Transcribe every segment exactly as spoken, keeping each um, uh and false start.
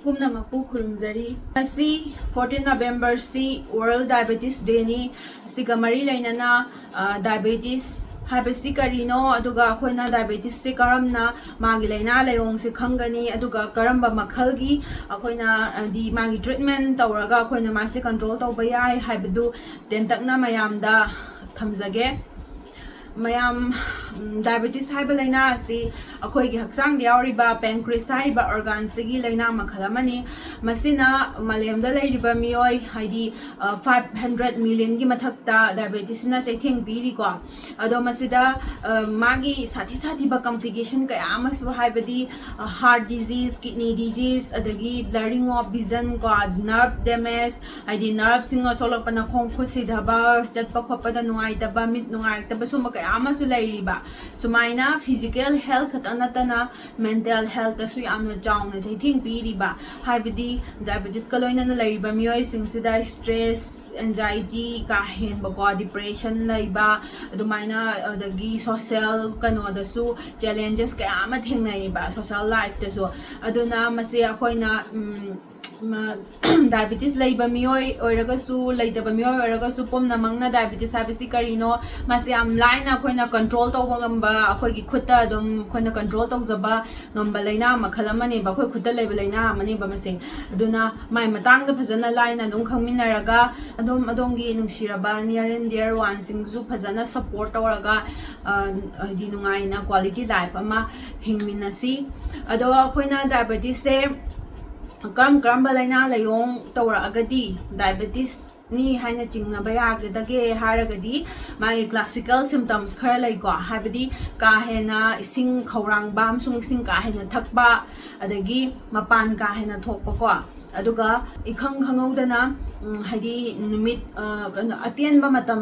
ꯄꯨꯝꯅꯃꯛꯄꯨ ꯈꯨꯔꯨꯝꯖꯔꯤ꯫ ꯉꯁꯤ fourteen November ꯁꯤ World Diabetes Day ꯅꯤ꯫ ꯑꯁꯤꯒ ꯃꯔꯤ ꯂꯩꯅꯅ, ꯑ, diabetes ꯍꯥꯏꯕꯁꯤ ꯀꯔꯤꯅꯣ, ꯑꯗꯨꯒ ꯑꯩꯈꯣꯏꯅ diabetes ꯁꯤ ꯀꯔꯝꯅ ꯃꯥꯒꯤ ꯂꯥꯏꯅꯥ ꯂꯥꯏꯑꯣꯡꯁꯦ ꯈꯪꯒꯅꯤ, ꯑꯗꯨꯒ ꯀꯔꯝꯕ ꯃꯈꯜꯒꯤ ꯑꯩꯈꯣꯏꯅ, ꯍꯥꯏꯗꯤ, ꯃꯥꯒꯤ treatment ꯇꯧꯔꯒ ꯑꯩꯈꯣꯏꯅ ꯃꯥꯁꯦ control ꯇꯧꯕ ꯌꯥꯏ ꯍꯥꯏꯕꯗꯨ ꯇꯦꯟꯇꯛꯅ ꯃꯌꯥꯝꯗ ꯊꯝꯖꯒꯦ꯫ ꯃꯌꯥꯝ, ꯎꯝ, diabetes ꯍꯥꯏꯕ ꯂꯥꯏꯅꯥ ꯑꯁꯤ ꯑꯩꯈꯣꯏꯒꯤ ꯍꯛꯆꯥꯡꯗ ꯌꯥꯎꯔꯤꯕ pancreas ꯍꯥꯏꯔꯤꯕ organ ꯁꯤꯒꯤ ꯂꯥꯏꯅꯥ ꯃꯈꯜ ꯑꯃꯅꯤ꯫ ꯃꯁꯤꯅ ꯃꯥꯂꯦꯝꯗ ꯂꯩꯔꯤꯕ ꯃꯤꯑꯣꯏ, ꯍꯥꯏꯗꯤ, ꯑ, five hundred million ꯒꯤ ꯃꯊꯛꯇ diabetes ꯁꯤꯅ ꯆꯩꯊꯦꯡ ꯄꯤꯔꯤꯀꯣ꯫ ꯑꯗꯣ ꯃꯁꯤꯗ, ꯑ, ꯃꯥꯒꯤ ꯁꯥꯊꯤ ꯁꯥꯊꯤꯕ complication ꯀꯌꯥ ꯑꯃꯁꯨ, ꯍꯥꯏꯕꯗꯤ, ꯑ, heart disease, kidney disease, ꯑꯗꯒꯤ blurring of vision ꯀꯣ, nerve damage, ꯍꯥꯏꯗꯤ nerve ꯁꯤꯡ ꯁꯣꯛꯂꯛꯄꯅ ꯈꯣꯡ ꯈꯨꯠ ꯁꯤꯊꯕ, ꯆꯠꯄ ꯈꯣꯠꯄꯗ ꯅꯨꯡꯉꯥꯏꯇꯕ, ꯃꯤꯠ ꯅꯨꯡꯉꯥꯏꯔꯛꯇꯕ, ꯁꯨꯝꯕ ꯀꯌꯥ ꯑꯃꯁꯨ ꯂꯩꯔꯤꯕ꯫ ꯁꯨꯃꯥꯏꯅ physical health ꯈꯛꯇ ꯅꯠꯇꯅ mental health ꯇꯁꯨ ꯌꯥꯝꯅ ꯆꯥꯎꯅ ꯆꯩꯊꯦꯡ ꯄꯤꯔꯤꯕ꯫ ꯍꯥꯏꯕꯗꯤ diabetes ꯀ ꯂꯣꯏꯅꯅ ꯂꯩꯔꯤꯕ ꯃꯤꯑꯣꯏꯁꯤꯡꯁꯤꯗ stress, anxiety ꯀꯥ ꯍꯦꯟꯕꯀꯣ, depression ꯂꯩꯕ, ꯑꯗꯨꯃꯥꯏꯅ, ꯑꯗꯒꯤ social ꯀꯩꯅꯣꯗꯁꯨ challenges ꯀꯌꯥ ꯑꯃ ꯊꯦꯡꯅꯩꯌꯦꯕ, social life ꯇꯁꯨ꯫ ꯑꯗꯨꯅ ꯃꯁꯤ ꯑꯩꯈꯣꯏꯅ, ꯎꯝ, ꯃ-, diabetes ꯂꯩꯕ ꯃꯤꯑꯣꯏ ꯑꯣꯏꯔꯒꯁꯨ, ꯂꯩꯇꯕ ꯃꯤꯑꯣꯏ ꯑꯣꯏꯔꯒꯁꯨ, ꯄꯨꯝꯅꯃꯛꯅ diabetes ꯍꯥꯏꯕꯁꯤ ꯀꯔꯤꯅꯣ, ꯃꯁꯤ ꯌꯥꯝ ꯂꯥꯏꯅ ꯑꯩꯈꯣꯏꯅ control ꯇꯧꯕ ꯉꯝꯕ, ꯑꯩꯈꯣꯏꯒꯤ ꯈꯨꯠꯇ ꯑꯗꯨꯝ ꯑꯩꯈꯣꯏꯅ control ꯇꯧꯖꯕ ꯉꯝꯕ ꯂꯥꯏꯅꯥ ꯃꯈꯜ ꯑꯃꯅꯦꯕ, ꯑꯩꯈꯣꯏ ꯈꯨꯠꯇ ꯂꯩꯕ ꯂꯥꯏꯅꯥ ꯑꯃꯅꯦꯕ ꯃꯁꯦ꯫ ꯑꯗꯨꯅ ꯃꯥꯏ ꯃꯇꯥꯡꯗ ꯐꯖꯅ ꯂꯥꯏꯅ ꯑꯗꯨꯝ ꯈꯪꯃꯤꯟꯅꯔꯒ, ꯑꯗꯨꯝ ꯑꯗꯣꯝꯒꯤ ꯅꯨꯡꯁꯤꯔꯕ near and dear one ꯁꯤꯡꯁꯨ ꯐꯖꯅ support ꯇꯧꯔꯒ, ꯑ, ꯍꯥꯏꯗꯤ ꯅꯨꯡꯉꯥꯏꯅ quality life ꯑꯃ ꯍꯤꯡꯃꯤꯟꯅꯁꯤ꯫ ꯑꯗꯣ ꯑꯩꯈꯣꯏꯅ diabetes ꯁꯦ ꯀꯔꯝ ꯀꯔꯝꯕ ꯂꯥꯏꯅꯥ ꯂꯥꯏꯌꯣꯡ ꯇꯧꯔꯛꯑꯒꯗꯤ diabetes ꯅꯤ ꯍꯥꯏꯅ ꯆꯤꯡꯅꯕ ꯌꯥꯒꯗꯒꯦ ꯍꯥꯏꯔꯒꯗꯤ, ꯃꯥꯒꯤ classical symptoms ꯈꯔ ꯂꯩꯀꯣ, ꯍꯥꯏꯕꯗꯤ ꯀꯥ ꯍꯦꯟꯅ ꯏꯁꯤꯡ ꯈꯧꯔꯥꯡꯕ ꯑꯃꯁꯨꯡ ꯏꯁꯤꯡ ꯀꯥ ꯍꯦꯟꯅ ꯊꯛꯄ, ꯑꯗꯒꯤ ꯃꯄꯥꯟ ꯀꯥ ꯍꯦꯟꯅ ꯊꯣꯛꯄꯀꯣ, ꯑꯗꯨꯒ ꯏꯈꯪ ꯈꯪꯍꯧꯗꯅ, ꯎꯝ, ꯍꯥꯏꯗꯤ ꯅꯨꯃꯤꯠ, ꯑ, ꯀꯩꯅꯣ, ꯑꯇꯦꯟꯕ ꯃꯇꯝ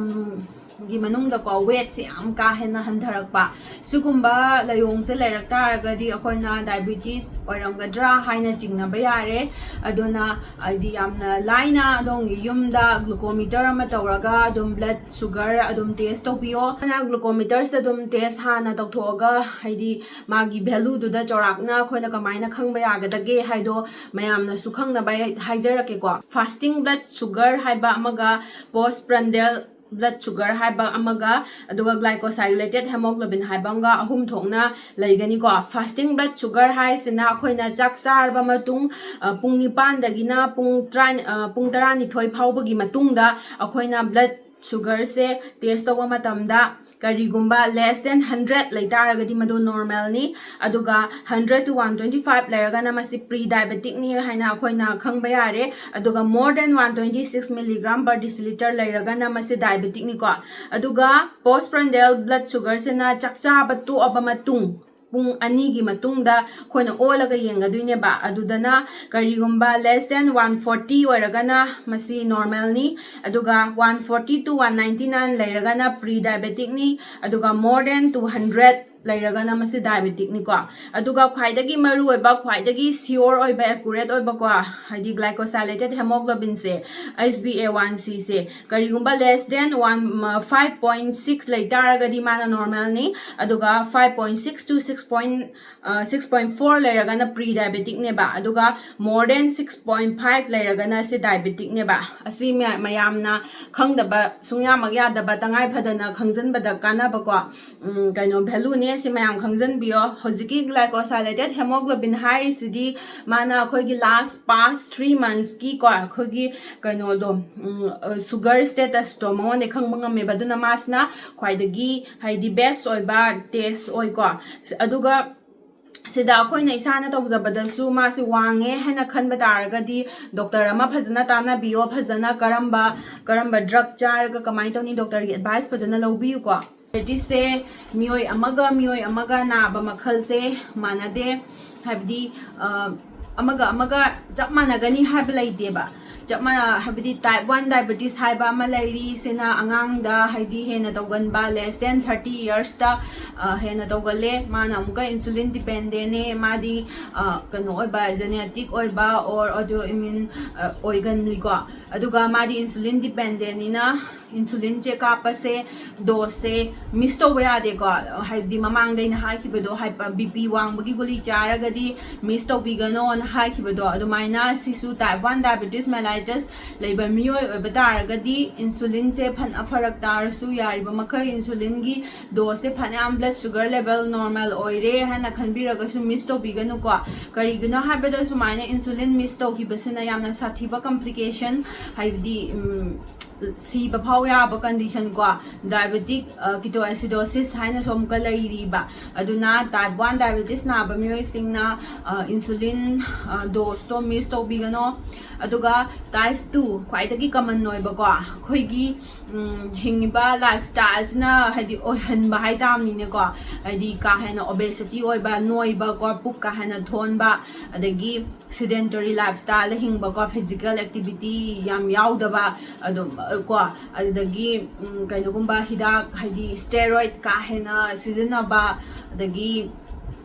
ꯒꯤ ꯃꯅꯨꯡꯗꯀꯣ ꯋꯦꯠꯁꯦ ꯌꯥꯝ ꯀꯥ ꯍꯦꯟꯅ ꯍꯟꯊꯔꯛꯄ, ꯁꯤꯒꯨꯝꯕ ꯂꯥꯏꯑꯣꯡꯁꯦ ꯂꯩꯔꯛ ꯇꯥꯔꯒꯗꯤ ꯑꯩꯈꯣꯏꯅ ꯗꯥꯏꯕꯤꯇꯤꯁ ꯑꯣꯏꯔꯝꯒꯗ꯭ꯔꯥ ꯍꯥꯏꯅ ꯆꯤꯡꯅꯕ ꯌꯥꯔꯦ꯫ ꯑꯗꯨꯅ ꯍꯥꯏꯗꯤ ꯌꯥꯝꯅ ꯂꯥꯏꯅ ꯑꯗꯣꯝꯒꯤ ꯌꯨꯝꯗ ꯒ꯭ꯂꯨꯀꯣꯃꯤꯇꯔ ꯑꯃ ꯇꯧꯔꯒ ꯑꯗꯨꯝ ꯕ꯭ꯂꯠ ꯁꯨꯒꯔ ꯑꯗꯨꯝ ꯇꯦꯁ ꯇꯧꯕꯤꯌꯣ꯫ ꯑꯩꯈꯣꯏꯅ ꯒ꯭ꯂꯨꯀꯣꯃꯤꯇꯔꯁꯤꯗ ꯑꯗꯨꯝ ꯇꯦꯁ ꯍꯥꯟꯅ ꯇꯧꯊꯣꯛꯑꯒ ꯍꯥꯏꯗꯤ ꯃꯥꯒꯤ ꯚꯦꯂꯨꯗꯨꯗ ꯆꯥꯎꯔꯥꯛꯅ ꯑꯩꯈꯣꯏꯅ ꯀꯃꯥꯏꯅ ꯈꯪꯕ ꯌꯥꯒꯗꯒꯦ ꯍꯥꯏꯗꯣ ꯃꯌꯥꯝꯅꯁꯨ ꯈꯪꯅꯕ ꯑꯩ ꯍꯥꯏꯖꯔꯛꯀꯦꯀꯣ꯫ ꯐꯥꯁꯇꯤꯡ ꯕ꯭ꯂꯠ ꯁꯨꯒꯔ ꯍꯥꯏꯕ ꯑꯃꯒ ꯄꯣꯁ ꯄ꯭ꯔꯟꯗꯦꯜ ꯕ꯭ꯂꯠ ꯁꯨꯒꯔ ꯍꯥꯏꯕ ꯑꯃꯒ, ꯑꯗꯨꯒ ꯒ꯭ꯂꯥꯏꯀꯣꯁꯥꯏꯂꯦꯇꯦꯠ ꯍꯦꯃꯣꯒ꯭ꯂꯣꯕꯤꯟ ꯍꯥꯏꯕ ꯑꯃꯒ ꯑꯍꯨꯝ ꯊꯣꯛꯅ ꯂꯩꯒꯅꯤꯀꯣ꯫ ꯐꯥꯁꯇꯤꯡ ꯕ꯭ꯂꯠ ꯁꯨꯒꯔ ꯍꯥꯏꯁꯤꯅ ꯑꯩꯈꯣꯏꯅ ꯆꯥꯛ ꯆꯥꯔꯕ ꯃꯇꯨꯡ, ꯑ, ꯄꯨꯡ ꯅꯤꯄꯥꯟꯗꯒꯤꯅ ꯄꯨꯡ ꯇꯔꯥ, ꯑ, ꯄꯨꯡ ꯇꯔꯥꯅꯤꯊꯣꯏ ꯐꯥꯎꯕꯒꯤ ꯃꯇꯨꯡꯗ ꯑꯩꯈꯣꯏꯅ ꯕ꯭ꯂꯠ ꯁꯨꯒꯔꯁꯦ ꯇꯦꯁ ꯇꯧꯕ ꯃꯇꯝꯗ ꯀꯔꯤꯒꯨꯝꯕ less than hundred ꯂꯩꯇꯥꯔꯒꯗꯤ ꯃꯗꯨ ꯅꯣꯔꯃꯦꯜꯅꯤ꯫ ꯑꯗꯨꯒ hundred to one twenty five ꯂꯩꯔꯒꯅ ꯃꯁꯤ ꯄ꯭ꯔꯤ ꯗꯥꯏꯕꯦꯇꯤꯛꯅꯤ ꯍꯥꯏꯅ ꯑꯩꯈꯣꯏꯅ ꯈꯪꯕ ꯌꯥꯔꯦ꯫ ꯑꯗꯨꯒ more than one twenty six milligram per deciliter ꯂꯩꯔꯒꯅ ꯃꯁꯤ ꯗꯥꯏꯕꯦꯇꯤꯛꯅꯤꯀꯣ꯫ ꯑꯗꯨꯒ ꯄꯣꯁ ꯄ꯭ꯔꯟꯗꯦꯜ ꯕ꯭ꯂꯠ ꯁꯨꯒꯔꯁꯤꯅ ꯆꯥꯛ ꯆꯥꯕ ꯇꯣꯛꯑꯕ ꯃꯇꯨꯡ ꯄꯨꯡ ꯑꯅꯤꯒꯤ ꯃꯇꯨꯡꯗ ꯑꯩꯈꯣꯏꯅ ꯑꯣꯜꯂꯒ ꯌꯦꯡꯒꯗꯣꯏꯅꯦꯕ꯫ ꯑꯗꯨꯗꯅ ꯀꯔꯤꯒꯨꯝꯕ less than one forty ꯑꯣꯏꯔꯒꯅ ꯃꯁꯤ ꯅꯣꯔꯃꯦꯜꯅꯤ꯫ ꯑꯗꯨꯒ one forty to one ninety nine ꯂꯩꯔꯒꯅ ꯄ꯭ꯔꯤ ꯗꯥꯏꯕꯦꯇꯤꯛꯅꯤ꯫ ꯑꯗꯨꯒ more than two hundred ꯂꯩꯔꯒꯅ ꯃꯁꯤ ꯗꯥꯏꯕꯦꯇꯤꯛꯅꯤꯀꯣ꯫ ꯑꯗꯨꯒ ꯈ꯭ꯋꯥꯏꯗꯒꯤ ꯃꯔꯨꯑꯣꯏꯕ, ꯈ꯭ꯋꯥꯏꯗꯒꯤ ꯁꯤꯌꯣꯔ ꯑꯣꯏꯕ, ꯑꯦꯀꯨꯔꯦꯠ ꯑꯣꯏꯕꯀꯣ, ꯍꯥꯏꯗꯤ ꯒ꯭ꯂꯥꯏꯀꯣꯁꯥꯏꯂꯦꯇꯦꯠ ꯍꯦꯃꯣꯒ꯭ꯂꯣꯕꯤꯟꯁꯦ, H b A one c ꯁꯦ, ꯀꯔꯤꯒꯨꯝꯕ less than one, five point six ꯂꯩꯇꯥꯔꯒꯗꯤ ꯃꯥꯅ ꯅꯣꯔꯃꯦꯜꯅꯤ꯫ ꯑꯗꯨꯒ five point six to six point, six point four ꯂꯩꯔꯒꯅ ꯄ꯭ꯔꯤ ꯗꯥꯏꯕꯦꯇꯤꯛꯅꯦꯕ꯫ ꯑꯗꯨꯒ more than six point five ꯂꯩꯔꯒꯅ ꯁꯤ ꯗꯥꯏꯕꯦꯇꯤꯛꯅꯦꯕ꯫ ꯑꯁꯤ ꯃꯌꯥꯝꯅ ꯈꯪꯗꯕ ꯁꯨꯡꯌꯥꯃꯛ ꯌꯥꯗꯕ, ꯇꯉꯥꯏ ꯐꯗꯅ ꯈꯪꯖꯤꯟꯕꯗ ꯀꯥꯟꯅꯕꯀꯣ, ꯎꯝ, ꯀꯩꯅꯣ, ꯚꯦꯂꯨꯅꯦ꯫ ꯁꯤ ꯃꯌꯥꯝ ꯈꯪꯖꯤꯟꯕꯤꯌꯣ꯫ ꯍꯧꯖꯤꯛꯀꯤ ꯒ꯭ꯂꯥꯏꯀꯣꯁꯥꯏꯂꯦꯇꯦꯠ ꯍꯦꯃꯣꯒ꯭ꯂꯣꯕꯤꯟ ꯍꯥꯏꯔꯤꯁꯤꯗꯤ ꯃꯥꯅ ꯑꯩꯈꯣꯏꯒꯤ last past three months ꯀꯤꯀꯣ ꯑꯩꯈꯣꯏꯒꯤ ꯀꯩꯅꯣꯗꯣ, ꯎꯝ, ꯑ, ꯁꯨꯒꯔ ꯁ꯭ꯇꯦꯇꯁꯇꯣ ꯃꯉꯣꯟꯗ ꯈꯪꯕ ꯉꯝꯃꯦꯕ꯫ ꯑꯗꯨꯅ ꯃꯥꯁꯤꯅ ꯈ꯭ꯋꯥꯏꯗꯒꯤ ꯍꯥꯏꯗꯤ ꯕꯦꯁ ꯑꯣꯏꯕ ꯇꯦꯁ ꯑꯣꯏꯀꯣ꯫ ꯑꯗꯨꯒ ꯁꯤꯗ ꯑꯩꯈꯣꯏꯅ ꯏꯁꯥꯅ ꯇꯧꯖꯕꯗꯁꯨ ꯃꯥꯁꯤ ꯋꯥꯡꯉꯦ ꯍꯥꯏꯅ ꯈꯟꯕ ꯇꯥꯔꯒꯗꯤ ꯗꯣꯛꯇꯔ ꯑꯃ ꯐꯖꯅ ꯇꯥꯟꯅꯕꯤꯌꯣ꯫ ꯐꯖꯅ ꯀꯔꯝꯕ, ꯀꯔꯝꯕ ꯗ꯭ꯔꯒ ꯆꯥꯔꯒ ꯀꯃꯥꯏꯅ ꯇꯧꯅꯤ, ꯗꯣꯛꯇꯔꯒꯤ ꯑꯦꯗꯚꯥꯏꯁ ꯐꯖꯅ ꯂꯧꯕꯤꯌꯨꯀꯣ꯫ ꯗꯥꯏꯕꯦꯇꯤꯁꯁꯦ ꯃꯤꯑꯣꯏ ꯑꯃꯒ ꯃꯤꯑꯣꯏ ꯑꯃꯒ ꯅꯥꯕ ꯃꯈꯜꯁꯦ ꯃꯥꯟꯅꯗꯦ꯫ ꯍꯥꯏꯕꯗꯤ, ꯑ, ꯑꯃꯒ ꯑꯃꯒ ꯆꯞ ꯃꯥꯟꯅꯒꯅꯤ ꯍꯥꯏꯕ ꯂꯩꯇꯦꯕ꯫ ꯆꯞ ꯃꯥꯟꯅ, ꯍꯥꯏꯕꯗꯤ type one diabetes ꯍꯥꯏꯕ ꯑꯃ ꯂꯩꯔꯤ, ꯁꯤꯅ ꯑꯉꯥꯡꯗ, ꯍꯥꯏꯗꯤ ꯍꯦꯟꯅ ꯇꯧꯒꯟꯕ, less than thirty yearsꯇ ꯍꯦꯟꯅ ꯇꯧꯒꯜꯂꯦ꯫ ꯃꯥꯅ ꯑꯃꯨꯛꯀ insulin dependentꯅꯦ, ꯃꯥꯗꯤ ꯀꯩꯅꯣ ꯑꯣꯏꯕ, genetic ꯑꯣꯏꯕ or autoimmune ꯑꯣꯏꯒꯟꯂꯤꯀꯣ꯫ ꯑꯗꯨꯒ ꯃꯥꯗꯤ insulin dependentꯅꯤꯅ insulinꯁꯦ ꯀꯥꯞꯄꯁꯦ, doseꯁꯦ miss ꯇꯧꯕ ꯌꯥꯗꯦꯀꯣ꯫ ꯍꯥꯏꯕꯗꯤ ꯃꯃꯥꯡꯗ ꯑꯩꯅ ꯍꯥꯏꯈꯤꯕꯗꯣ, ꯕꯤ ꯄꯤ ꯋꯥꯡꯕꯒꯤ ꯒꯨꯂꯤ ꯆꯥꯔꯒꯗꯤ miss ꯇꯧꯕꯤꯒꯅꯣꯅ ꯍꯥꯏꯈꯤꯕꯗꯣ, ꯑꯗꯨꯃꯥꯏꯅ ꯁꯤꯁꯨ type one diabetes mellitus ꯂꯩꯕ ꯃꯤꯑꯣꯏ ꯑꯣꯏꯕ ꯇꯥꯔꯒꯗꯤ insulinꯁꯦ ꯐꯅ ꯐꯔꯛ ꯇꯥꯔꯁꯨ, ꯌꯥꯔꯤꯕ ꯃꯈꯩ insulinꯒꯤ doseꯁꯦ ꯐꯅꯌꯥꯝ blood sugar level normal ꯑꯣꯏꯔꯦ ꯍꯥꯏꯅ ꯈꯟꯕꯤꯔꯒꯁꯨ miss ꯇꯧꯕꯤꯒꯅꯨꯀꯣ꯫ ꯀꯔꯤꯒꯤꯅꯣ ꯍꯥꯏꯕꯗ ꯁꯨꯃꯥꯏꯅ insulin miss ꯇꯧꯈꯤꯕꯁꯤꯅ ꯌꯥꯝꯅ ꯁꯥꯊꯤꯕ complication, ꯍꯥꯏꯕꯗꯤ ꯁꯤꯕ ꯐꯥꯎ ꯌꯥꯕ condition ꯀꯣ, diabetic ketoacidosis ꯍꯥꯏꯅꯁꯨ ꯑꯃꯨꯛꯀ ꯂꯩꯔꯤꯕ꯫ ꯑꯗꯨꯅ type one diabetes ꯅꯥꯕ ꯃꯤꯑꯣꯏꯁꯤꯡꯅ insulin doseꯇꯣ miss ꯇꯧꯕꯤꯒꯅꯣ꯫ ꯑꯗꯨꯒ type two, ꯈ꯭ꯋꯥꯏꯗꯒꯤ common ꯑꯣꯏꯕꯀꯣ, ꯑꯩꯈꯣꯏꯒꯤ ꯍꯤꯡꯉꯤꯕ lifestyleꯁꯤꯅ ꯍꯥꯏꯗꯤ ꯑꯣꯏꯍꯟꯕ ꯍꯥꯏꯇꯥꯕꯅꯤꯅꯦꯀꯣ꯫ ꯍꯥꯏꯗꯤ ꯀꯥ ꯍꯦꯟꯅ obesity ꯑꯣꯏꯕ, ꯅꯣꯏꯕꯀꯣ, ꯄꯨꯛ ꯀꯥ ꯍꯦꯟꯅ ꯊꯣꯟꯕ, ꯑꯗꯒꯤ sedentary lifestyle ꯍꯤꯡꯕꯀꯣ, physical activity ꯌꯥꯝ ꯌꯥꯎꯗꯕ ꯑꯗꯨꯝ ꯀꯣ, ꯑꯗꯨꯗꯒꯤ ꯀꯩꯅꯣꯒꯨꯝꯕ ꯍꯤꯗꯥꯛ ꯍꯥꯏꯗꯤ steroid ꯀꯥ ꯍꯦꯟꯅ ꯁꯤꯖꯤꯟꯅꯕ, ꯑꯗꯒꯤ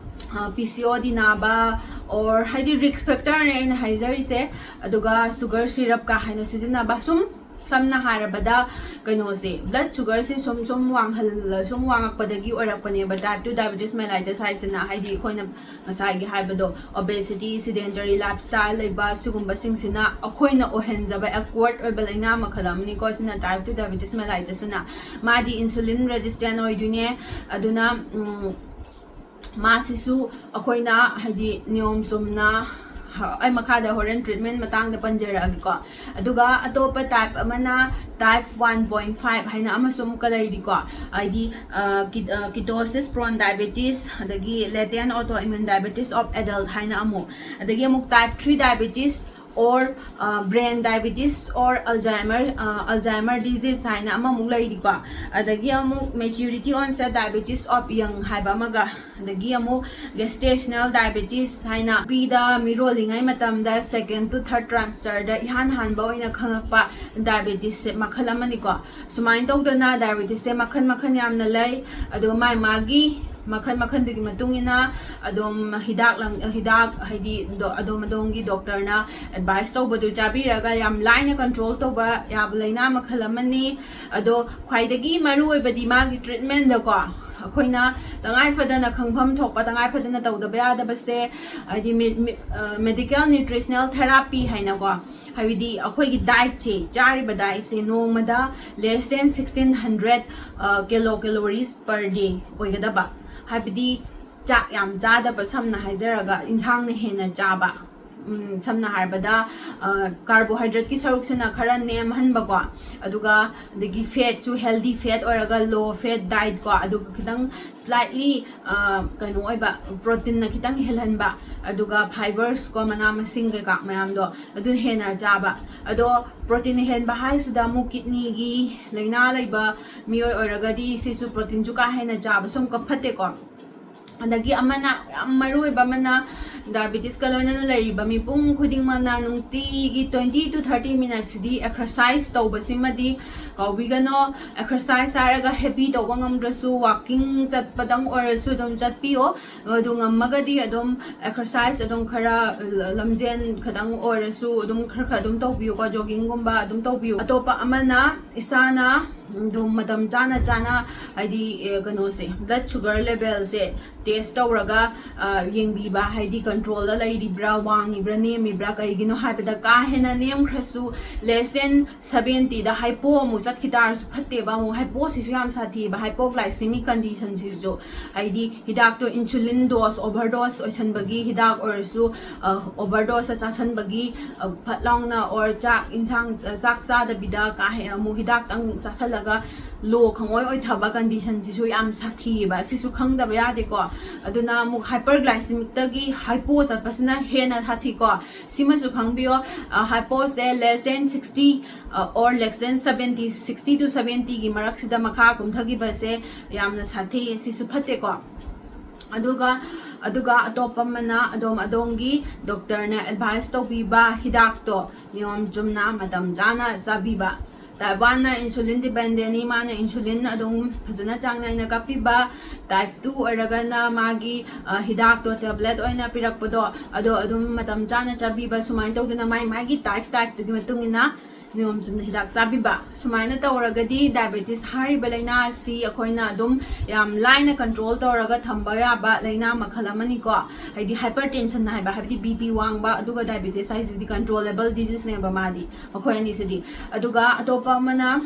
ꯄꯤ ꯁꯤ ꯑꯣ ꯗꯤ ꯅꯥꯕ, or ꯍꯥꯏꯗꯤ risk factorꯅꯦ ꯑꯩꯅ ꯍꯥꯏꯖꯔꯤꯁꯦ꯫ ꯑꯗꯨꯒ sugar syrup ꯀꯥ ꯍꯦꯟꯅ ꯁꯤꯖꯤꯟꯅꯕ, ꯁꯨꯝ ꯁꯝꯅ ꯍꯥꯏꯔꯕꯗ ꯀꯩꯅꯣꯁꯦ, blood sugarꯁꯦ ꯁꯨꯝ ꯁꯨꯝ ꯋꯥꯡꯍꯜꯂ ꯁꯨꯝ ꯋꯥꯡꯉꯛꯄꯗꯒꯤ ꯑꯣꯏꯔꯛꯄꯅꯦꯕ type two diabetes mellitus ꯍꯥꯏꯁꯤꯅ꯫ ꯍꯥꯏꯗꯤ ꯑꯩꯈꯣꯏꯅ ꯉꯁꯥꯏꯒꯤ ꯍꯥꯏꯕꯗꯣ, obesity, sedentary lifestyle ꯂꯩꯕ, ꯁꯤꯒꯨꯝꯕꯁꯤꯡꯁꯤꯅ ꯑꯩꯈꯣꯏꯅ ꯑꯣꯏꯍꯟꯖꯕ, acquired ꯑꯣꯏꯕ ꯂꯥꯏꯅꯥ ꯃꯈꯜ ꯑꯃꯅꯤꯀꯣ ꯁꯤꯅ, type two diabetes mellitusꯁꯤꯅ꯫ ꯃꯥꯗꯤ insulin resistant ꯑꯣꯏꯗꯣꯏꯅꯦ꯫ ꯑꯗꯨꯅ ꯃꯥꯁꯤꯁꯨ ꯑꯩꯈꯣꯏꯅ ꯍꯥꯏꯗꯤ ꯅꯤꯌꯣꯝ ꯆꯨꯝꯅ, ꯑꯩ ꯃꯈꯥꯗ ꯍꯣꯔꯦꯟ treatment ꯃꯇꯥꯡꯗ ꯄꯟꯖꯔꯛꯑꯒꯦꯀꯣ꯫ ꯑꯗꯨꯒ ꯑꯇꯣꯞꯄ type ꯑꯃꯅ type one point five ꯍꯥꯏꯅ ꯑꯃꯁꯨ ꯑꯃꯨꯛꯀ ꯂꯩꯔꯤꯀꯣ꯫ ꯍꯥꯏꯗꯤ ketosis prone diabetes, ꯑꯗꯒꯤ latent autoimmune diabetes of adult ꯍꯥꯏꯅ ꯑꯃꯨꯛ, ꯑꯗꯒꯤ ꯑꯃꯨꯛ type three diabetes or brain diabetes or Alzheimer, Alzheimer disease ꯍꯥꯏꯅ ꯑꯃꯃꯨꯛ ꯂꯩꯔꯤꯀꯣ꯫ ꯑꯗꯒꯤ ꯑꯃꯨꯛ maturity onset diabetes of young ꯍꯥꯏꯕ ꯑꯃꯒ, ꯑꯗꯒꯤ ꯑꯃꯨꯛ gestational diabetes ꯍꯥꯏꯅ ꯅꯨꯄꯤꯗ ꯃꯤꯔꯣꯜꯂꯤꯉꯩ ꯃꯇꯝꯗ second to third trimester ꯗ ꯏꯍꯥꯟ ꯍꯥꯟꯕ ꯑꯣꯏꯅ ꯈꯪꯉꯛꯄ diabetes ꯁꯦ ꯃꯈꯜ ꯑꯃꯅꯤꯀꯣ꯫ ꯁꯨꯃꯥꯏꯅ ꯇꯧꯗꯅ diabetes ꯁꯦ ꯃꯈꯜ ꯃꯈꯜ ꯌꯥꯝꯅ ꯂꯩ꯫ ꯑꯗꯣ ꯃꯥꯏ ꯃꯥꯒꯤ ꯃꯈꯜ ꯃꯈꯜꯗꯨꯒꯤ ꯃꯇꯨꯡ ꯏꯟꯅ ꯑꯗꯨꯝ ꯍꯤꯗꯥꯛ ꯂꯥꯡ-, ꯍꯤꯗꯥꯛ ꯍꯥꯏꯗꯤ ꯗꯣ-, ꯑꯗꯣꯝ ꯑꯗꯣꯝꯒꯤ doctor ꯅ advice ꯇꯧꯕꯗꯨ ꯆꯥꯕꯤꯔꯒ ꯌꯥꯝ ꯂꯥꯏꯅ control ꯇꯧꯕ ꯌꯥꯕ ꯂꯥꯏꯅꯥ ꯃꯈꯜ ꯑꯃꯅꯤ꯫ ꯑꯗꯣ ꯈ꯭ꯋꯥꯏꯗꯒꯤ ꯃꯔꯨ ꯑꯣꯏꯕꯗꯤ ꯃꯥꯒꯤ treatment ꯗꯀꯣ, ꯑꯩꯈꯣꯏꯅ ꯇꯉꯥꯏ ꯐꯗꯅ ꯈꯪꯐꯝ ꯊꯣꯛꯄ, ꯇꯉꯥꯏ ꯐꯗꯅ ꯇꯧꯗꯕ ꯌꯥꯗꯕꯁꯦ ꯍꯥꯏꯗꯤ medical nutritional therapy ꯍꯥꯏꯅꯀꯣ, ꯍꯥꯏꯕꯗꯤ ꯑꯩꯈꯣꯏꯒꯤ diet ꯁꯦ, ꯆꯥꯔꯤꯕ diet ꯁꯦ ꯅꯣꯡꯃꯗ less than sixteen hundred calo calories per day ꯑꯣꯏꯒꯗꯕ, ꯍꯥꯏꯕꯗꯤ ꯆꯥꯛ ꯌꯥꯝ ꯆꯥꯗꯕ, ꯁꯝꯅ ꯍꯥꯏꯖꯔꯒ ꯏꯟꯁꯥꯡꯅ ꯍꯦꯟꯅ ꯆꯥꯕ, ꯎꯝ, ꯁꯝꯅ ꯍꯥꯏꯔꯕꯗ carbohydrate ꯀꯤ ꯁꯔꯨꯛꯁꯤꯅ ꯈꯔ ꯅꯦꯝꯍꯟꯕꯀꯣ, ꯑꯗꯨꯒ ꯑꯗꯒꯤ fat ꯁꯨ healthy fat ꯑꯣꯏꯔꯒ low fat diet ꯀꯣ, ꯑꯗꯨꯒ ꯈꯤꯇꯪ slightly ꯀꯩꯅꯣ ꯑꯣꯏꯕ, protein ꯅ ꯈꯤꯇꯪ ꯍꯦꯜꯍꯟꯕ, ꯑꯗꯨꯒ fibres ꯀꯣ, ꯃꯅꯥ ꯃꯁꯤꯡ ꯀꯩꯀꯥ ꯃꯌꯥꯝꯗꯣ ꯑꯗꯨ ꯍꯦꯟꯅ ꯆꯥꯕ꯫ ꯑꯗꯣ protein ꯍꯦꯟꯕ ꯍꯥꯏꯁꯤꯗ ꯑꯃꯨꯛ kidney ꯒꯤ ꯂꯥꯏꯅꯥ ꯂꯩꯕ ꯃꯤꯑꯣꯏ ꯑꯣꯏꯔꯒꯗꯤ ꯁꯤꯁꯨ protein ꯁꯨ ꯀꯥ ꯍꯦꯟꯅ ꯆꯥꯕꯁꯨ ꯑꯃꯨꯛꯀ ꯐꯠꯇꯦꯀꯣ꯫ ꯑꯗꯒꯤ ꯑꯃꯅ, ꯌꯥꯝ ꯃꯔꯨ ꯑꯣꯏꯕ ꯑꯃꯅ, diabetes ꯀ ꯂꯣꯏꯅꯅ ꯂꯩꯔꯤꯕ ꯃꯤꯄꯨꯝ ꯈꯨꯗꯤꯡꯃꯛꯅ ꯅꯨꯡꯇꯤꯒꯤ twenty to thirty minutes D exercise ꯇꯧꯕꯁꯤꯃꯗꯤ ꯀꯥꯎꯕꯤꯒꯅꯣ꯫ Exercise ꯍꯥꯏꯔꯒ heavy ꯇꯧꯕ ꯉꯝꯗ꯭ꯔꯁꯨ walking ꯆꯠꯄꯗꯪ ꯑꯣꯏꯔꯁꯨ ꯑꯗꯨꯝ ꯆꯠꯄꯤꯌꯣ꯫ ꯑꯗꯨ ꯉꯝꯃꯒꯗꯤ ꯑꯗꯨꯝ exercise ꯑꯗꯨꯝ ꯈꯔ, ꯂꯝꯖꯦꯟ ꯈꯇꯪ ꯑꯣꯏꯔꯁꯨ ꯑꯗꯨꯝ ꯈꯔ ꯈꯔ ꯑꯗꯨꯝ ꯇꯧꯕꯤꯌꯨꯀꯣ, jogging ꯒꯨꯝꯕ ꯑꯗꯨꯝ ꯇꯧꯕꯤꯌꯨ꯫ ꯑꯇꯣꯞꯄ ꯑꯃꯅ ꯏꯁꯥꯅ ꯑꯗꯨꯝ ꯃꯇꯝ ꯆꯥꯅ ꯆꯥꯅ ꯍꯥꯏꯗꯤ, ꯑꯦ, ꯀꯩꯅꯣꯁꯦ, blood sugar level ꯁꯦ test ꯇꯧꯔꯒ ꯌꯦꯡꯕꯤꯕ, ꯍꯥꯏꯗꯤ control ꯗ ꯂꯩꯔꯤꯕ꯭ꯔꯥ, ꯋꯥꯡꯉꯤꯕ꯭ꯔꯥ, ꯅꯦꯝꯃꯤꯕ꯭ꯔꯥ꯫ ꯀꯩꯒꯤꯅꯣ ꯍꯥꯏꯕꯗ ꯀꯥ ꯍꯦꯟꯅ ꯅꯦꯝꯈ꯭ꯔꯁꯨ less than seventy ꯗ hypo ꯑꯃꯨꯛ ꯆꯠꯈꯤ ꯇꯥꯔꯁꯨ ꯐꯠꯇꯦꯕ꯫ ꯑꯃꯨꯛ hypo ꯁꯤꯁꯨ ꯌꯥꯝ ꯁꯥꯊꯤꯕ, hypoglycemic condition ꯁꯤꯁꯨ, ꯍꯥꯏꯗꯤ ꯍꯤꯗꯥꯛꯇꯣ insulin dose overdose ꯑꯣꯏꯁꯟꯕꯒꯤ, ꯍꯤꯗꯥꯛ ꯑꯣꯏꯔꯁꯨ overdose ꯆꯥꯁꯟꯕꯒꯤ, ꯐꯠ ꯂꯥꯎꯅ or ꯆꯥꯛ ꯏꯟꯁꯥꯡ, ꯆꯥꯛ ꯆꯥꯗꯕꯤꯗ ꯀꯥ ꯍꯦꯟꯅ ꯑꯃꯨꯛ ꯍꯤꯗꯥꯛꯇꯪ ꯆꯥꯁꯜꯂ ꯂꯣ ꯈꯪꯑꯣꯏ ꯑꯣꯏꯊꯕ condition ꯁꯤꯁꯨ ꯌꯥꯝ ꯁꯥꯊꯤꯌꯦꯕ꯫ ꯁꯤꯁꯨ ꯈꯪꯗꯕ ꯌꯥꯗꯦꯀꯣ꯫ ꯑꯗꯨꯅ ꯑꯃꯨꯛ hyperglycemic ꯇꯒꯤ hypo ꯆꯠꯄꯁꯤꯅ ꯍꯦꯟꯅ ꯁꯥꯊꯤꯀꯣ꯫ ꯁꯤꯃꯁꯨ ꯈꯪꯕꯤꯌꯣ, hypo say less than sixty or less than seventy, sixty to seventy ꯒꯤ ꯃꯔꯛꯁꯤꯗ ꯃꯈꯥ ꯀꯨꯝꯊꯈꯤꯕꯁꯦ ꯌꯥꯝꯅ ꯁꯥꯊꯤ, ꯁꯤꯁꯨ ꯐꯠꯇꯦꯀꯣ꯫ ꯑꯗꯨꯒ ꯑꯗꯨꯒ ꯑꯇꯣꯞꯄ ꯑꯃꯅ ꯑꯗꯣꯝ ꯑꯗꯣꯝꯒꯤ doctor ꯅ advice ꯇꯧꯕꯤꯕ ꯍꯤꯗꯥꯛꯇꯣ ꯅꯤꯌꯣꯝ ꯆꯨꯝꯅ ꯃꯇꯝ ꯆꯥꯅ ꯆꯥꯕꯤꯕ꯫ Type one ꯅ insulin dependent ꯅꯤ, ꯃꯥꯅ insulin ꯑꯗꯨꯝ ꯐꯖꯅ ꯆꯥꯡ ꯅꯥꯏꯅ ꯀꯥꯞꯄꯤꯕ꯫ Type two ꯑꯣꯏꯔꯒꯅ ꯃꯥꯒꯤ, ꯑ, ꯍꯤꯗꯥꯛꯇꯣ tablet ꯑꯣꯏꯅ ꯄꯤꯔꯛꯄꯗꯣ ꯑꯗꯣ ꯑꯗꯨꯝ ꯃꯇꯝ ꯆꯥꯅ ꯆꯥꯕꯤꯕ꯫ ꯁꯨꯃꯥꯏꯅ ꯇꯧꯗꯅ ꯃꯥꯏ ꯃꯥꯒꯤ type type ꯇꯨꯒꯤ ꯃꯇꯨꯡ ꯏꯟꯅ ꯅꯤꯌꯣꯝ ꯆꯨꯝꯅ ꯍꯤꯗꯥꯛ ꯆꯥꯕꯤꯕ꯫ ꯁꯨꯃꯥꯏꯅ ꯇꯧꯔꯒꯗꯤ diabetes ꯍꯥꯏꯔꯤꯕ ꯂꯥꯏꯅꯥ ꯑꯁꯤ ꯑꯩꯈꯣꯏꯅ ꯑꯗꯨꯝ ꯌꯥꯝ ꯂꯥꯏꯅ control ꯇꯧꯔꯒ ꯊꯝꯕ ꯌꯥꯕ ꯂꯥꯏꯅꯥ ꯃꯈꯜ ꯑꯃꯅꯤꯀꯣ꯫ ꯍꯥꯏꯗꯤ hypertension ꯍꯥꯏꯕ, ꯍꯥꯏꯕꯗꯤ B P ꯋꯥꯡꯕ, ꯑꯗꯨꯒ diabetes ꯍꯥꯏꯁꯤꯗꯤ controllable disease ꯅꯦꯕ ꯃꯥꯗꯤ, ꯃꯈꯣꯏ ꯑꯅꯤꯁꯤꯗꯤ꯫ ꯑꯗꯨꯒ ꯑꯇꯣꯞꯄ ꯑꯃꯅ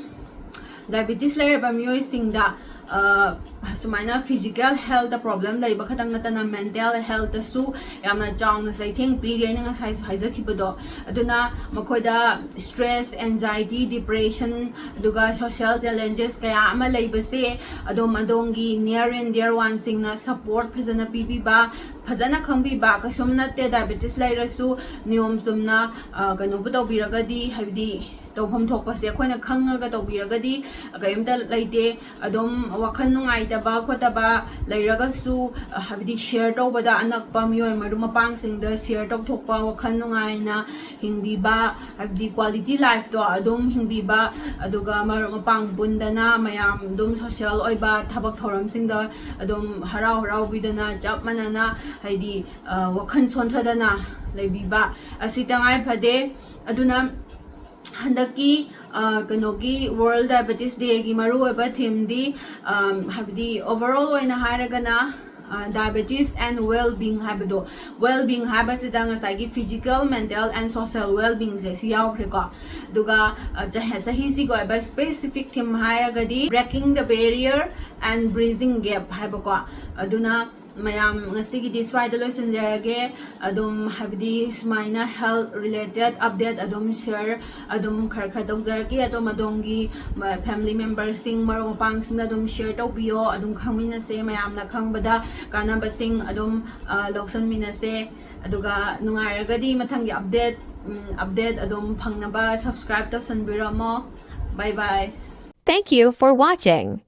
diabetes ꯂꯩꯔꯕ ꯃꯤꯑꯣꯏꯁꯤꯡꯗ, ꯑ, ꯁꯨꯃꯥꯏꯅ physical health ꯇ problem ꯂꯩꯕ ꯈꯛꯇꯪ ꯅꯠꯇꯅ mental health ꯇꯁꯨ ꯌꯥꯝꯅ ꯆꯥꯎꯅ ꯆꯩꯊꯦꯡ ꯄꯤꯔꯤ, ꯑꯩꯅ ꯉꯁꯥꯏꯁꯨ ꯍꯥꯏꯖꯈꯤꯕꯗꯣ꯫ ꯑꯗꯨꯅ ꯃꯈꯣꯏꯗ stress, anxiety, depression, ꯑꯗꯨꯒ social challenges ꯀꯌꯥ ꯑꯃ ꯂꯩꯕꯁꯦ ꯑꯗꯣꯝ ꯑꯗꯣꯝꯒꯤ near and dear one ꯁꯤꯡꯅ support ꯐꯖꯅ ꯄꯤꯕꯤꯕ, ꯐꯖꯅ ꯈꯪꯕꯤꯕ꯫ ꯀꯩꯁꯨꯝ ꯅꯠꯇꯦ, diabetes ꯂꯩꯔꯁꯨ ꯅꯤꯌꯣꯝ ꯆꯨꯝꯅ, ꯑ, ꯀꯩꯅꯣꯕꯨ ꯇꯧꯕꯤꯔꯒꯗꯤ, ꯍꯥꯏꯕꯗꯤ ꯇꯧꯐꯝ ꯊꯣꯛꯄꯁꯦ ꯑꯩꯈꯣꯏꯅ ꯈꯪꯉꯒ ꯇꯧꯕꯤꯔꯒꯗꯤ ꯀꯔꯤꯝꯇ ꯂꯩꯇꯦ꯫ ꯑꯗꯨꯝ ꯋꯥꯈꯜ ꯅꯨꯡꯉꯥꯏꯇꯕ ꯈꯣꯠꯇꯕ ꯂꯩꯔꯒꯁꯨ, ꯑ, ꯍꯥꯏꯕꯗꯤ share ꯇꯧꯕꯗ, ꯑꯅꯛꯄ ꯃꯤꯑꯣꯏ ꯃꯔꯨꯞ ꯃꯄꯥꯡꯁꯤꯡꯗ share ꯇꯧꯊꯣꯛꯄ, ꯋꯥꯈꯜ ꯅꯨꯡꯉꯥꯏꯅ ꯍꯤꯡꯕꯤꯕ, ꯍꯥꯏꯕꯗꯤ quality life ꯇꯣ ꯑꯗꯨꯝ ꯍꯤꯡꯕꯤꯕ, ꯑꯗꯨꯒ ꯃꯔꯨꯞ ꯃꯄꯥꯡ ꯄꯨꯟꯗꯅ ꯃꯌꯥꯝ ꯑꯗꯨꯝ social ꯑꯣꯏꯕ ꯊꯕꯛ ꯊꯧꯔꯝꯁꯤꯡꯗ ꯑꯗꯨꯝ ꯍꯔꯥꯎ ꯍꯔꯥꯎꯕꯤꯗꯅ ꯆꯞ ꯃꯥꯟꯅꯅ, ꯍꯥꯏꯗꯤ, ꯑ, ꯋꯥꯈꯜ ꯁꯣꯟꯊꯗꯅ ꯂꯩꯕꯤꯕ ꯑꯁꯤ ꯇꯉꯥꯏ ꯐꯗꯦ꯫ ꯑꯗꯨꯅ ꯍꯟꯗꯛꯀꯤ, ꯑ, ꯀꯩꯅꯣꯒꯤ World Diabetes Day ꯒꯤ ꯃꯔꯨꯑꯣꯏꯕ theme ꯗꯤ, ꯑꯝ, ꯍꯥꯏꯕꯗꯤ overall ꯑꯣꯏꯅ ꯍꯥꯏꯔꯒꯅ, ꯑ, diabetes and well being ꯍꯥꯏꯕꯗꯣ, well being ꯍꯥꯏꯕꯁꯤꯗ ꯉꯁꯥꯏꯒꯤ physical, mental and social well being ꯁꯦ ꯁꯤ ꯌꯥꯎꯈ꯭ꯔꯦꯀꯣ꯫ ꯑꯗꯨꯒ, ꯑ, ꯆꯍꯤ-, ꯆꯍꯤꯁꯤꯒꯤ ꯑꯣꯏꯕ specific theme ꯍꯥꯏꯔꯒꯗꯤ breaking the barrier and bridging gap ꯍꯥꯏꯕꯀꯣ꯫ ꯑꯗꯨꯅ ꯃꯌꯥꯝ, ꯉꯁꯤꯒꯤꯗꯤ ꯁ꯭ꯋꯥꯏꯗ ꯂꯣꯏꯁꯤꯟꯖꯔꯒꯦ꯫ ꯑꯗꯨꯝ, ꯍꯥꯏꯕꯗꯤ, ꯁꯨꯃꯥꯏꯅ health related update ꯑꯗꯨꯝ share ꯑꯗꯨꯝ ꯈꯔ ꯈꯔ ꯇꯧꯖꯔꯛꯀꯦ꯫ ꯑꯗꯣꯝ ꯑꯗꯣꯝꯒꯤ family memberꯁꯤꯡ, ꯃꯔꯨꯞ ꯃꯄꯥꯡꯁꯤꯡꯗ ꯑꯗꯨꯝ share ꯇꯧꯕꯤꯌꯣ꯫ ꯑꯗꯨꯝ ꯈꯪꯃꯤꯟꯅꯁꯦ, ꯃꯌꯥꯝꯅ ꯈꯪꯕꯗ ꯀꯥꯟꯅꯕꯁꯤꯡ ꯑꯗꯨꯝ, ꯑ, ꯂꯧꯁꯤꯟꯃꯤꯟꯅꯁꯦ꯫ ꯑꯗꯨꯒ ꯅꯨꯡꯉꯥꯏꯔꯒꯗꯤ ꯃꯊꯪꯒꯤ update, ꯎꯝ, update ꯑꯗꯨꯝ ꯐꯪꯅꯕ subscribe ꯇꯧꯁꯟꯕꯤꯔꯝꯃꯣ꯫ Bye bye. Thank you for watching.